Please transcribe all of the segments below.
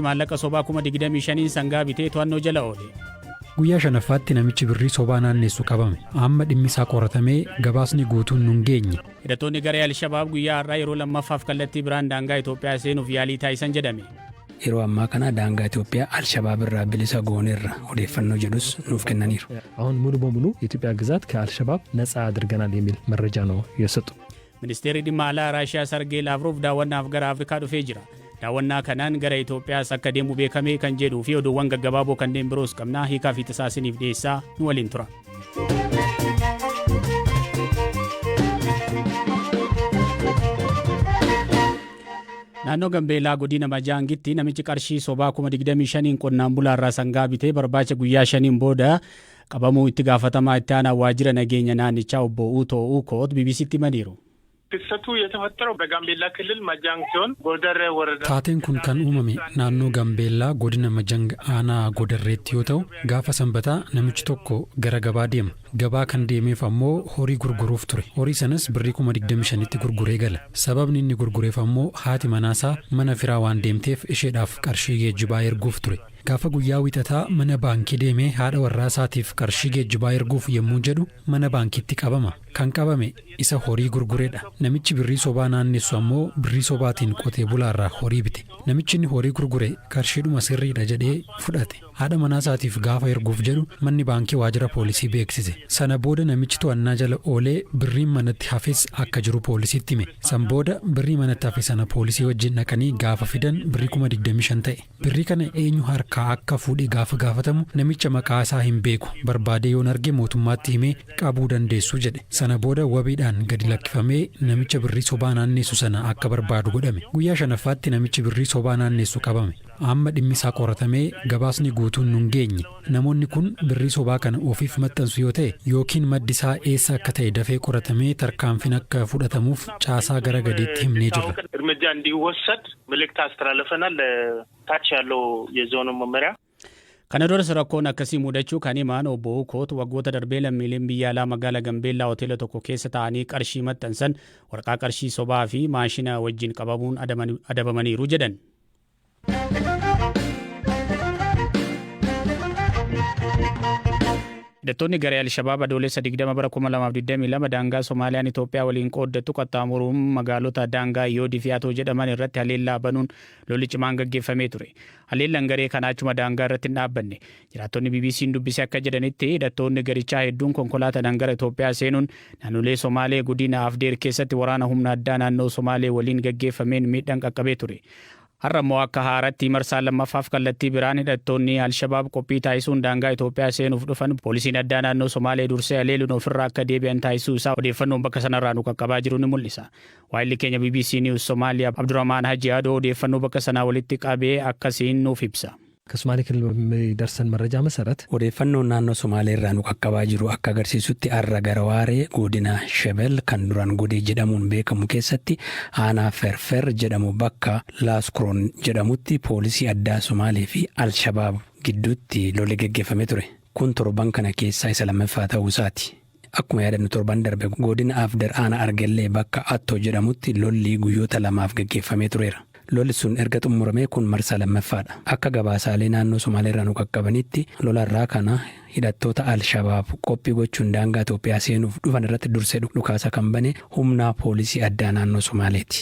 Maallaqa sobaa 25,000n sangaa bitee to'annoo jala oole. Guyyaa shanaffaatti namichi birrii sobaa naannessu qabame. Amma dhimmi isaa qoratamee gabaasni guutuun nun geenye. Hidhattoonni garee Alshabaab guyyaa har'aa yeroo lammaffaaf kallattii biraan daangaa Itoophiyaa seenuuf yaalii taasisan jedhame. Yeroo ammaa kana daangaa Itoophiyaa Alshabaab irraa bilisa gooneerra odeeffannoo jedhus nuuf kennaniiru. አሁን ሙሉ በሙሉ የኢትዮጵያ ግዛት ከአልሸባብ ነጻ አድርገናል የሚል መረጃ ነው የሰጡ። Ministeerri dhimma alaa Raashiyaa Sargee Laavroof daawwannaaf gara Afrikaa dhufee jira. Daawwannaa kanaan gara Itoophiyaas akka deemu beekamee kan jedhuu fi oduuwwan gaggabaaboo kanneen biroos qabnaa hiikaa fi tasaasiniif dhiyeessaa nu waliin tura. Naannoo Gambeellaa godina Majaangitti namichi qarshii sobaa 25,000n qonnaan bulaarraa sangaa bitee barbaacha guyyaa 5n booda qabamuu itti gaafatamaa itti aanaa waajjira nageenya naannichaa obbo Uutoo Uukoot BBCtti himaniiru. ክስተቱ የተፈጠረው በጋምቤላ ክልል መጃንግ ሲሆን ጎደሬ ወረዳ Taateen kun kan uumame naannoo Gambeellaa godina Majang aanaa Godarreetti yoo ta'u, gaafa sanbataa namichi tokko gara gabaa deema. Gabaa kan deemeef ammoo horii gurguruuf ture. Horii sanas birrii 25,000tti gurguree gala. Sababni inni gurgureef ammoo haati manaasaa mana firaa waan deemteef isheedhaaf qarshii geejjibaa erguuf ture. Gaafa guyyaa Wiixataa mana baankii deemee haadha warraa isaatiif qarshii geejjibaa erguuf yommuu jedhu mana baankiitti qabama. Kan qabame isa horii gurgureedha. Namichi birrii sobaa naannessu ammoo birrii sobaatiin qotee bulaarraa horii bite. Namichi inni horii gurgure qarshiidhuma sirriidha jedhee fudhate. Haadha manaa isaatiif gaafa erguuf jedhu manni baankii waajjira poolisii beeksise. Sana booda namichi to'annaa jala oolee birriin manatti hafes akka jiru poolisiitti hime. San booda birrii manatti hafe sana poolisii wajjin dhaqanii gaafa fidan birrii 25,000 ta'e. Birrii kana eenyu harkaa akka fuudhe gaafa gaafatamu namicha maqaa isaa hin beeku, barbaadee yoon arge mootummaatti himee qabuu dandeessu jedhe. Sana booda wabiidhaan gadi lakkifamee namicha birrii sobaa naannessu sana akka barbaadu godhame. Guyyaa shanaffaatti namichi birrii sobaa naannessu qabame. Amma dhimmi isaa qoratamee gabaasni guutuun nun geenye. Namoonni kun birrii sobaa kana ofiif maxxansu yoo ta'e yookiin maddi isaa eessa akka ta'e dafee qoratamee tarkaanfiin akka fudhatamuuf caasaa gara gadiitti himnee jirra. እርምጃ እንዲወሰድ መልእክት አስተላልፈናል። ታች ያለው የዞኑ መመሪያ Kana duras rakkoon akkasii mudachuu kan himan obbo Ukoot, waggoota darbee lammiileen biyya alaa magaalaa Gambeellaa hoteela tokko keessa taa'anii qarshii maxxansan waraqaa qarshii sobaa fi maashina wajjin qabamuun adabamaniiru jedhan. Hidhattoonni garee Alshabaab Adoolessa 20 bara 2022 daangaa Somaaliyaan Itoophiyaa waliin qooddattu qaxxaamuruun magaalota daangaa Yoodii fi Atoo jedhaman irratti haleellaa banuun lolli cimaan gaggeeffamee ture. Haleellaan garee kanaa achuma daangaa irratti hin dhaabbanne. Jiraattonni BBC'n dubbise akka jedhanitti, hidhattoonni garichaa hedduun konkolaataadhaan gara Itoophiyaa seenuun naannolee Somaalee godina Afdeer keessatti waraana humna addaa naannoo Somaalee waliin gaggeeffameen miidhaan qaqqabee ture. Har'a immoo akka haaratti marsaa lammaffaaf kallattii biraan hidhattoonni Alshabaab qophii taasisuun daangaa Itoophiyaa seenuuf dhufan poolisiin addaa naannoo Somaalee dursee haleeluun ofirraa akka deebi'an taasisuu isaa odeeffannoon bakka sanarraa nu qaqqabaa jiru ni mul'isa. Waayilli keenya BBC News Somaaliyaa Abdurrahmaan Haji Adoo odeeffannoo bakka sanaa walitti qabee akkasiin nuuf ibsa. ከሶማሌ ክልል በሚደርሰን መረጃ መሰረት Odeeffannoon naannoo Somaalee irraa nu qaqqabaa jiru akka agarsiisutti, har'a gara waaree godina Shebel kan duraan Godee jedhamuun beekamu keessatti aanaa Ferfer jedhamu bakka Laaskroon jedhamutti poolisii addaa Somaalee fi Alshabaab gidduutti lolli geggeeffamee ture. Kun torban kana keessaa isa lammaffaa ta'uu isaati. Akkuma yaadannu, torban darbe godina Afdar aanaa Argellee bakka Attoo jedhamutti lolli guyyoota 2f geggeeffamee tureera. Lolli sun erga xumuramee kun marsaa lammaffaadha. Akka gabaasaalee naannoo Somaalee irraa nu qaqqabanitti, lolarraa kana hidhattoota Alshabaab qophii gochuun daangaa Itoophiyaa seenuuf dhufan irratti dursee dhukaasa kan bane humna poolisii addaa naannoo Somaaleeti.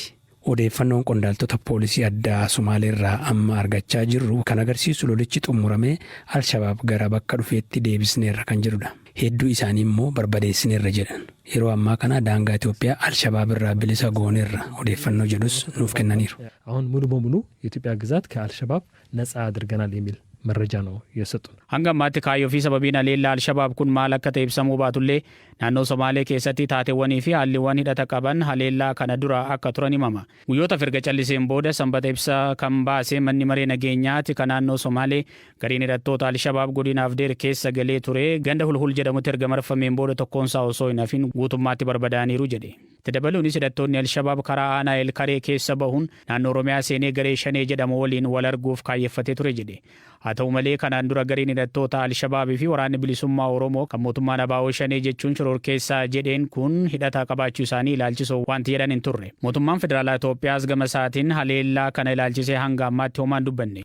Odeeffannoon qondaaltota poolisii addaa Somaalee irraa amma argachaa jirru kan agarsiisu lolichi xumuramee Alshabaab gara bakka dhufeetti deebisneerra kan jedhudha. Hedduu isaanii immoo barbadeessineerra jedhan. Yeroo ammaa kana daangaa Itoophiyaa Alshabaab irraa bilisa gooneerra odeeffannoo jedhus nuuf kennaniiru. አሁን ሙሉ በሙሉ የኢትዮጵያ ግዛት ከአልሸባብ ነጻ አድርገናል የሚል መረጃ ነው የሰጡን። Hanga ammaatti kaayyoo fi sababiin haleellaa Alshabaab kun maal akka ta'e ibsamuu baatullee, naannoo Somaalee keessatti taateewwanii fi haalliiwwan hidhata qaban haleellaa kana dura akka turan himama. Guyyoota erga calliseen booda Sanbata ibsa kan baase manni maree nageenyaati kan naannoo Somaalee, gariin hidhattoota Alshabaab godina Afdeer keessa galee ture ganda Hulhul jedhamutti erga marfameen booda tokkoonsaa osoo hin hafin guutummaatti barbadaaniiru jedhe. Itti dabaluunis hidhattoonni Alshabaab karaa aanaa Elkaree keessa bahuun naannoo Oromiyaa seenee garee Shanee jedhamu waliin wal arguuf kaayyeffatee ture jedhe. Haa ta'u malee, kanaan dura gariin hidhattoota Alshabaabii fi waraanni bilisummaa Oromoo kan mootummaan ABO Shanee jechuun shororkeessaa jedheen kun hidhata qabaachuu isaanii ilaalchisoo wanti jedhan hin turre. Mootummaan Federaalaa Itoophiyaas gama isaatiin haleellaa kana ilaalchisee hanga ammaatti homaa hin dubbanne.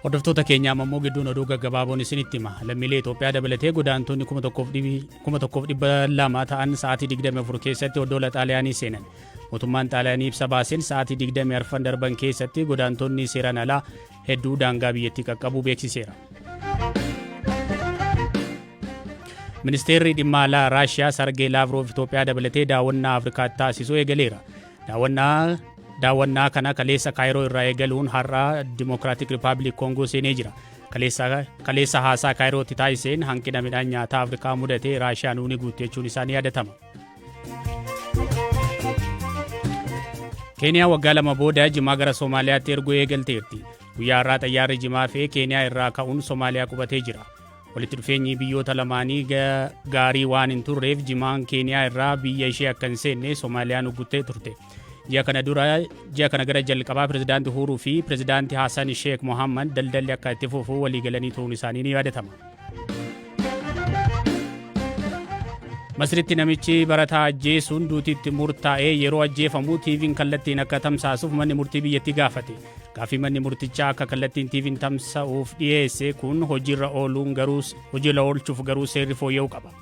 Hordoftoota keenyaa ammoo gidduun oduu gaggabaaboon isinitti hima. Lammiilee Itoophiyaa dabalatee godaantonni 1200 ta'an sa'aatii 24 keessatti oddoola Xaaliyaanii seenan. Mootummaan Xaaliyaanii ibsa baaseen sa'aatii 24 darban keessatti godaantonni seeraan alaa hedduu daangaa biyyattii qaqqabuu beeksiseera. Ministeerri dhimma alaa Raashiyaa Sargee Laavroof Itoophiyaa dabalatee daawwannaa Afrikaatti taasisuu eegaleera. Daawwannaa kana kaleessa Kaayiroo irraa eegaluun har'a Dimokiraatik Rippaabilik Koongoo seenee jira. Kaleessa haasaa Kaayirootti taasiseen hanqina midhaan nyaataa Afrikaa mudatee Raashiyaan ni guutte jechuun isaanii yaadatama. Keeniyaa waggaa 2 booda jimaa gara Soomaaliyaatti erguu eegalteerti. Guyyaa har'aa xayyaarri jimaa fe'ee Keeniyaa irraa ka'uun Soomaaliyaa qubatee jira. Walitti dhufeenyi biyyoota lamaanii gaarii waan hin turreef jimaan Keeniyaa irraa biyya ishee akka hin seenne Soomaaliyaan uguttee turte. Ji'a kana dura ji'a kana gara jalqabaa Pirezidaantii Uhuruu fi Pirezidaantii Hassan Sheekh Mohammad daldalli akka itti fufu walii galanii turuun isaanii ni yaadatama. Masritti namichi barataa ajjeesuun duutiitti murtaa'ee yeroo ajjeefamu TV'n kallattiin akka tamsaasuuf manni murtii biyyattii gaafate. Gaaffii manni murtichaa akka kallattiin TV'n tamsa'uuf dhiyeesse kun hojiirra ooluun garuu hojiirra oolchuuf garuu seerri fooyya'uu qaba.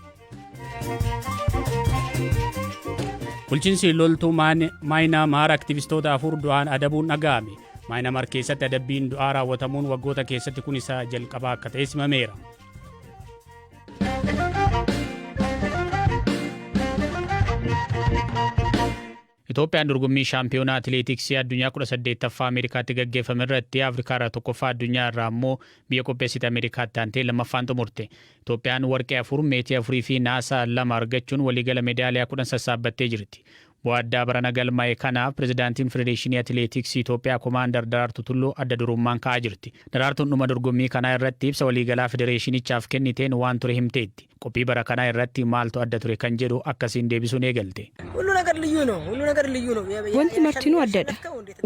Bulchiinsi loltuu Maayinaamaar aktivistoota 4 du'aan adabuun dhaga'ame. Maayinaamaar keessatti adabbiin du'aa raawwatamuun waggoota keessatti kun isa jalqabaa akka ta'e simameera. Itoophiyaan dorgommii shaampiyoonaa atileetiksii addunyaa 18ffaa Ameerikaatti gaggeeffame irratti Afrikaa irraa tokkoffaa, addunyaa irraa immoo biyya qopheessite Ameerikaatti aantee lammaffaan xumurte. Itoophiyaan warqee 4, meetii 4 fi naasaa 2 argachuun waliigala meedaaliyaa 10 sassaabbattee jirti. Bu'aa addaa barana galmaa'e kanaaf pirezidaantiin Federeeshinii Atileetiksii Itoophiyaa Komaandar Daraartuu Tulluu adda durummaan ka'aa jirti. Daraartuun dhuma dorgommii kanaa irratti ibsa waliigalaa federeeshinichaaf kenniteen waan ture himteetti. Qophii bara kanaa irratti maaltu adda ture kan jedhu akkasiin deebisuun eegalte. ሁሉ ነገር ልዩ ነው። ሁሉ ነገር ልዩ ነው። Wanti martinuu addadha.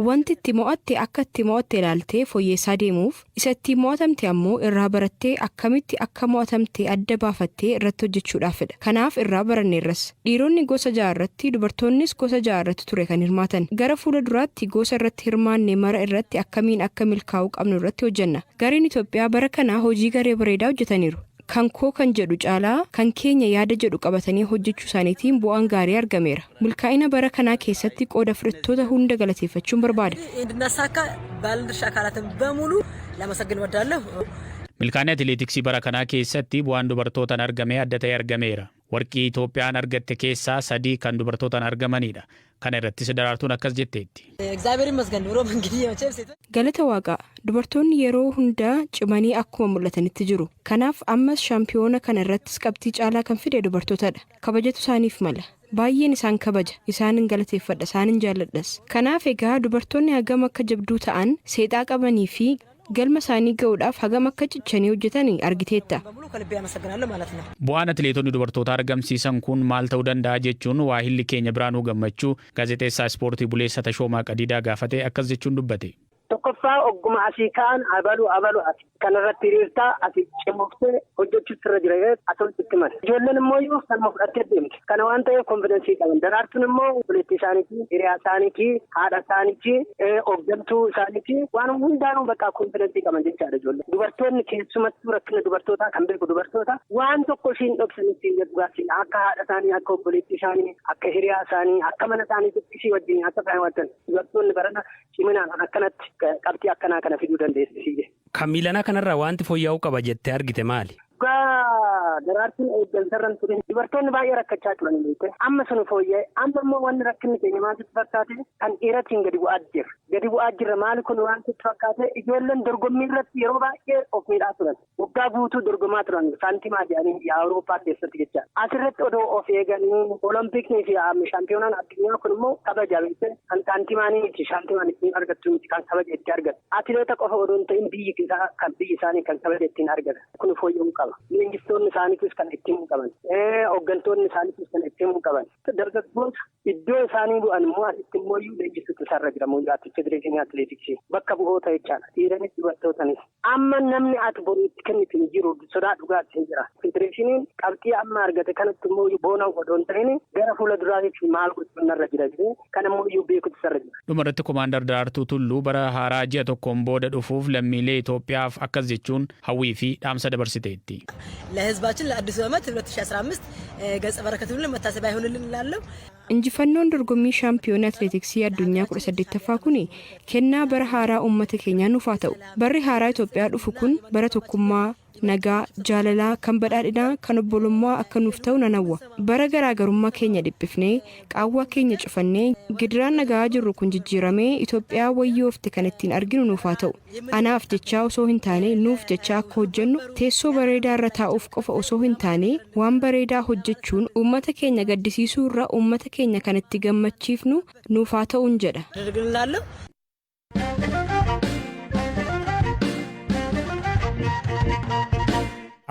Wanti itti mo'atte akka itti mo'atte ilaaltee fooyyessaa deemuuf, isa ittiin mo'atamte ammoo irraa barattee akkamitti akka mo'atamte adda baafattee irratti hojjechuudhaafidha. Kanaaf irraa baranneerras. Dhiironni gosa ja'a irratti, dubartoonnis gosa ja'a irratti ture kan hirmaatan. Gara fuula duraatti gosa irratti hirmaanne mara irratti akkamiin akka milkaa'uu qabnu irratti hojjenna. Gareen Itoophiyaa bara kana hojii garee bareedaa hojjetaniiru. Kan koo kan jedhu caalaa kan keenya yaada jedhu qabatanii hojjechuu isaaniitiin bu'aan gaarii argameera. Milkaa'ina bara kanaa keessatti qooda fudhattoota hunda galateeffachuun barbaada. እንድናሳካ ባለድርሻ አካላትን በሙሉ ላመሰግን እወዳለሁ። Milkaa'ina atileetiksii bara kanaa keessatti bu'aan dubartootaan argame adda ta'e argameera. Warqii Itoophiyaan argatte keessaa 3 kan dubartootaan argamanidha. Kana irrattis Daraartuun akkas jetteetti. እግዚአብሔር ይመስገን። ኑሮም እንግዲህ መቼም ሴቶች Galata Waaqaa, dubartoonni yeroo hundaa cimanii akkuma mul'atanitti jiru. Kanaaf ammas shaampiyoona kana irrattis qabxii caalaa kan fide dubartootadha. Kabajatu isaaniif mala. Baay'een isaan kabaja, isaanin galateeffadha, isaanin jaalladhas. Kanaaf egaa dubartoonni hagam akka jabduu ta'an, seexaa qabanii fi galma isaanii ga'uudhaaf hagam akka cichanii hojjetan argiteetta. በሙሉ ከልቤ አመሰግናለሁ ማለት ነው። Bu'aan atileetonni dubartootaa argamsiisan kun maal ta'uu danda'a jechuun waahilli keenya Biraanuu Gammachuu gaazexeessaa ispoortii Buleessa Tashoomaa Qadiidaa gaafate akkas jechuun dubbate. Tokkoffaa, ogguma asii ka'an abalu abalu ati kanarratti hiriirtaa asii cimoftee hojjechuutti irra jira asolitti itti mala. Ijoolleen immoo yoo kanuma fudhattee deemte. Kana waan ta'eef confidence qaban. Daraartuun immoo obboleettii isaaniiti, hiriyaa isaaniiti, haadha isaaniiti, hooggantuu isaaniiti. Waan hundaanuu bakka confidence qaban jechaadha ijoolleen. Dubartoonni keessumattuu rakkina dubartootaa kan beeku dubartoota, waan tokko ishiin dhoksanitti dhugaatti akka haadha isaanii, akka obboleettii isaanii, akka hiriyaa isaanii, akka mana isaaniitti ishii wajjin akka isaan dubartoonni barana ciminaan akkanatti qabxii akkanaa kana fiduu dandeessi. Kan miilanaa kanarraa wanti fooyya'uu qaba jettee argite maali? Dhugaa, Daraartuun eeggansarran ture. Dubartoonni baay'ee rakkachaa turan beekte. Amma sun fooyya'e. Amma immoo wanni rakkinni keenya maaltu fakkaate, kan dhiiratiin gadi bu'aa jira. Gadi bu'aa jirra, maali kun waan sitti fakkaate, ijoolleen dorgommii irratti yeroo baay'ee of miidhaa turan. Waggaa guutuu dorgomaa turan saantimaa jedhanii Awurooppaa keessatti jecha. Asirratti odoo of eeganii, Olompiknii fi shaampiyoonaan addunyaa kun immoo kabaja beekte, kan saantimaanii miti, saantimaan ittiin argattu miti, kan kabaja itti argatu. Atileeta qofa odoo hin ta'in biyyi isaa kan biyyi isaanii kan kabaja ittiin argata. Kun fooyya'uu qaba. qaba. Leenjistoonni isaaniitis kan itti himuu qaban. Hooggantoonni isaaniitis kan itti himuu qaban. Dargaggoota iddoo isaanii bu'an immoo asitti immoo leenjistuutu isaarra jira. Federeeshinii atileetiksii bakka bu'oota jechaadha. Dhiiranis dubartootanis. Amma namni ati boru itti kennitu hin jiru sodaa dhugaatti hin jira. Federeeshiniin qabxii amma argate kanatti immoo boona odoo hin ta'in gara fuula duraatiif maal gochuun narra jira jedhee kan immoo iyyuu beekutu isarra jira. Dhumarratti Komaandar Daraartuu Tulluu bara haaraa ji'a tokkoon booda dhufuuf lammiilee Itoophiyaaf akkas jechuun hawwii fi dhaamsa dabarsiteetti. ለህዝባችን ለአዲሱ ዓመት 2015 ገጸ በረከት ይሁንልን፣ መታሰቢያ ይሁንልን እላለሁ። Injifannoon dorgommii shaampiyoonii atileetiksii addunyaa 18ffaa kun kennaa bara haaraa uummata keenyaa nuuf haa ta'u. Barri haaraa Itoophiyaa dhufu kun bara tokkummaa, nagaa, jaalalaa, kan badhaadhinaa, kan obbolummaa akka nuuf ta'u nan hawwa. Bara garaagarummaa keenya dhiphifnee, qaawwaa keenya cufannee, gidiraan nagaa jirru kun jijjiiramee Itoophiyaa wayyoofte kan ittiin arginu nuuf haa ta'u. Anaaf jechaa osoo hin taane nuuf jechaa akka hojjennu, teessoo bareedaa irra taa'uuf qofa osoo hin taane waan bareedaa hojjechuun uummata keenya gaddisiisuu irra uummata keenya kan itti gammachiifnu nuuf haa ta'uun jedha. እላለሁ።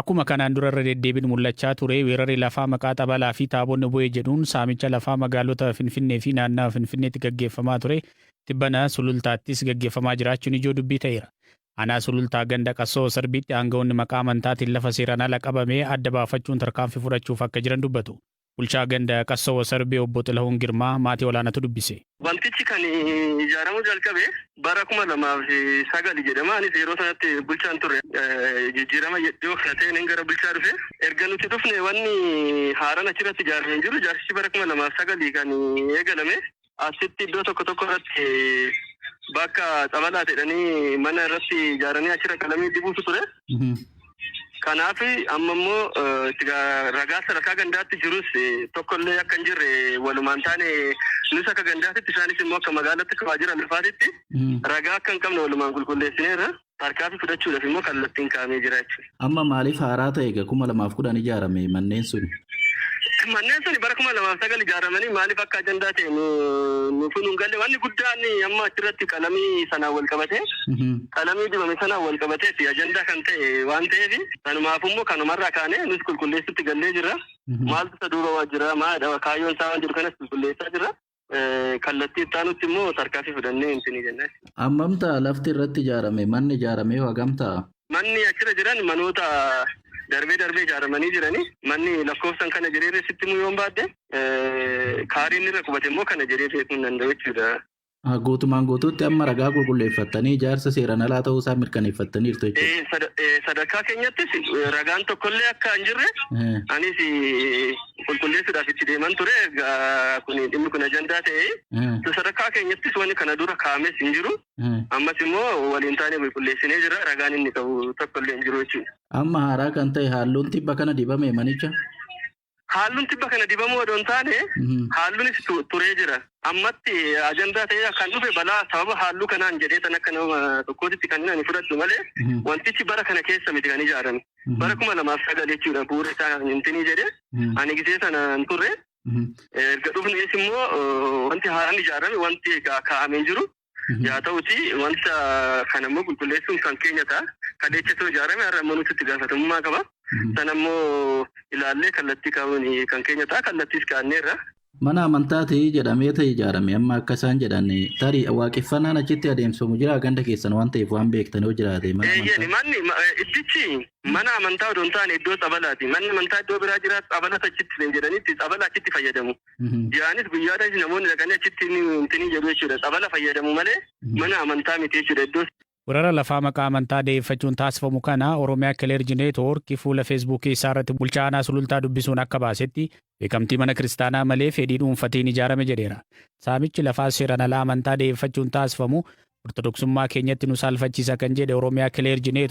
Akkuma kanaan dura irra deddeebiin mul'achaa ture, weerarri lafaa maqaa xabalaa fi taabonni bu'ee jedhuun saamicha lafaa magaalota Finfinnee fi naannawa Finfinneetti gaggeeffamaa ture tibbana Sulultaattis gaggeeffamaa jiraachuun ijoo dubbii ta'eera. Aanaa Sulultaa ganda Qassoo Sarbiitti aangawoonni maqaa amantaatiin lafa seeraan ala qabamee adda baafachuun tarkaanfii fudhachuuf akka jiran dubbatu. Bulchaa ganda Qassoo Sarbii obbo Xilahuun Girmaa maatii olaanaatu dubbise. Wantichi kan ijaaramuu jalqabe bara 2009 jedhama. Anis yeroo sanatti bulchaan ture. Jijjiirama dhiyoo kana ta'een gara bulchaa dhufe. Erga nuti dhufne wanni haaraan achirratti ijaarame hin jiru. Ijaarsichi bara 2009 kan eegalame. Asitti iddoo tokko tokko irratti bakka xabalaa jedhanii mana irratti ijaaranii achirra qalamii dibuutu ture. Kanaaf amma immoo ragaa sadarkaa gandaatti jirus tokkollee akka hin jirre walumaan taane nus akka gandaatitti isaanis immoo akka magaalatti akka waajjira lafaatitti ragaa akka hin qabne walumaan qulqulleessineerra. Tarkaanfii fudhachuudhaaf immoo kallattiin kaa'amee jira jechuudha. Amma maaliif haaraa ta'e egaa 2010 ijaarame manneen sun? Manneen sun bara 2009 ijaaramanii maaliif akka ajandaa ta'e nuuf hin galle. Wanni guddaan amma achirratti qalamii sanaan wal qabate, qalamii dibame sanaan wal qabateeti ajandaa kan ta'e waan ta'eef kanumaaf immoo kanumarraa kaanee nus qulqulleessutti gallee jirra. Maaltu isa duuba waa jira, maalidha kaayyoon isaa waan jiru kanas qulqulleessaa jirra. Kallattii itti aanutti immoo tarkaanfii fudhannee hin jenna. Hammam ta'a lafti irratti ijaarame, manni ijaarame hagam ta'a? Manni achirra jiran manoota darbee darbee ijaaramanii jirani. Manni lakkoofsan kana jedhee sitti himuu yoon baadde, kaariin irra qubate immoo kana jedhee beekuu hin danda'u jechuudha. Guutumaan guutuutti amma ragaa qulqulleeffattanii ijaarsa seeraan alaa ta'uu isaa mirkaneeffattaniirtu jechuudha. Sadarkaa keenyattis ragaan tokkollee akka hin jirre anis qulqulleessuudhaaf itti deeman ture. Kun dhimmi kun ajandaa ta'e, sadarkaa keenyattis wanni kana dura kaa'ames hin jiru. Ammas immoo waliin taanee qulqulleessinee jira, ragaan inni qabu tokkollee hin jiru jechuudha. Amma haaraa kan ta'e halluun tibba kana dibame manicha? Halluun tibba kana dibamuu odoo hin taane halluunis turee jira. Ammatti ajandaa ta'ee kan dhufe balaa sababa halluu kanaan jedhee tan akka nama tokkootitti kan inni fudhadhu malee wantichi bara kana keessa miti kan ijaarame. Bara 2009 jechuudha bu'uura isaa hintinii jedhee ani gisee sana hin turre. Erga dhufnes immoo wanti haaraan ijaarame wanti kaa'amee jiru. Yaa ta'uti wanta kana immoo qulqulleessuun kan keenya ta'a. Kaleechatu ijaarame, har'a immoo nuti itti gaafatamummaa qaba. Sana immoo ilaallee kallattii kaa'uun kan keenya ta'a. Kallattiis kaa'anneerra. Mana amantaati jedhamee ta'e ijaarame, amma akka isaan jedhan tarii waaqeffannaan achitti adeemsifamu jira ganda keessan waan ta'eef waan beektan yoo jiraate mana amantaa. Manni iddichi mana amantaa odoo hin taane iddoo xabalaati. Manni amantaa iddoo biraa jira, xabalata achitti jedhanitti xabala achitti fayyadamu. Ji'aanis guyyaadhaanis namoonni dhaqanii achitti hintinii jedhu jechuudha. Xabala fayyadamu malee mana amantaa miti jechuudha iddoo. Weerara lafaa maqaa amantaa da'eeffachuun taasifamu kana Oromiyaa Clergy Network fuula Feesbuukii isaa irratti bulchaa aanaa Sulultaa dubbisuun akka baasetti beekamtii mana kiristaanaa malee fedhii dhuunfatiin ijaarame jedheera. Saamichi lafaa seeraan alaa amantaa da'eeffachuun taasifamu Ortodoksummaa keenyatti nu saalfachiisa kan jedhe Oromiyaa Clergy